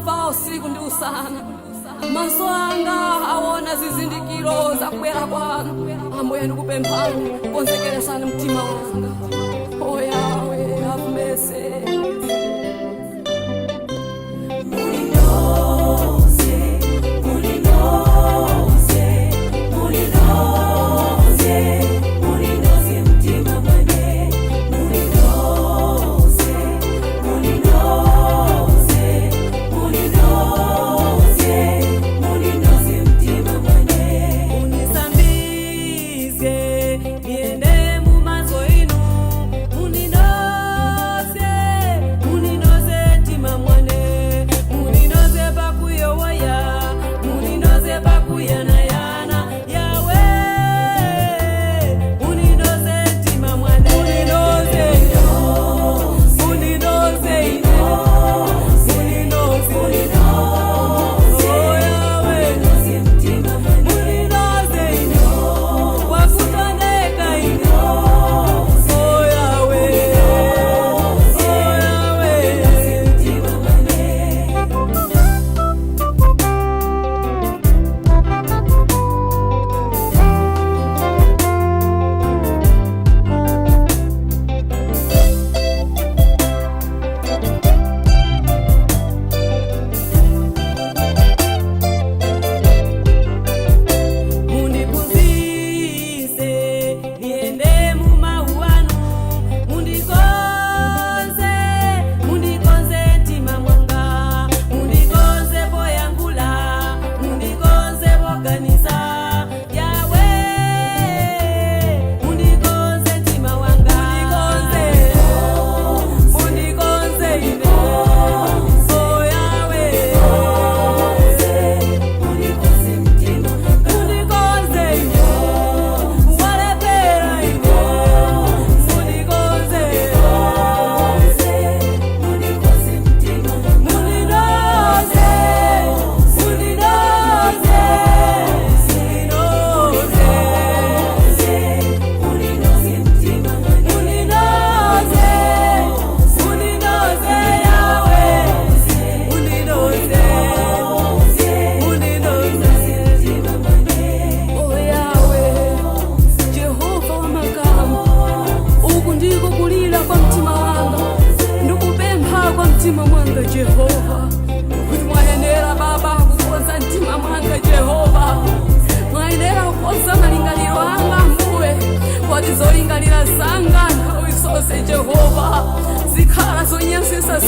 Ndamva usiku ndi usana. Maso anga aona zizindikiro za kubwera kwanu. Ambuye, ndikupemphani, konzekeresani mtima wanga. O Yahweh, have mercy. Muninoze, muninoze, muninoze, muninoze mtima mwane. Muninoze, muninoze, muninoze, muninoze mtima mwane. Unisambise niende mumazo inu, muninoze, muninoze tima mwane, muninoze pakuyowaya, muninoze pakuyanayana yawe, muninoze tima mwane, muninoze, muninoze ine, muninoze, oh Yawe, muninoze ine, wakutondeka ine, oh Yawe, oh Yawe. Mundiphunzise niende mumauwanu, mundikonze, mundikonze mtima mwanga, mundikonze poyangula, mundikonze poganiza yawe, mundikonze mtima wanga, mundikonze, mundikonze ine, oh Yawe, mundikonze ine, walepera ine, mundikonze, muninoze, muninoze, muninoze, muninoze, muninoze yawe, muninoze, muninoze. O Yahweh, Jehova wamakamu, uku ndiko kulira kwa mtima wanga, ndikupempha kwa mtima mwanga Jehova, kuti mwayenera Baba kukonza mtima mwanga Jehova, mwayenera kukonza malingaliro anga Ambuye, kwati zolingalira zanga nthawi zonse Jehova zikhala zonyansisa.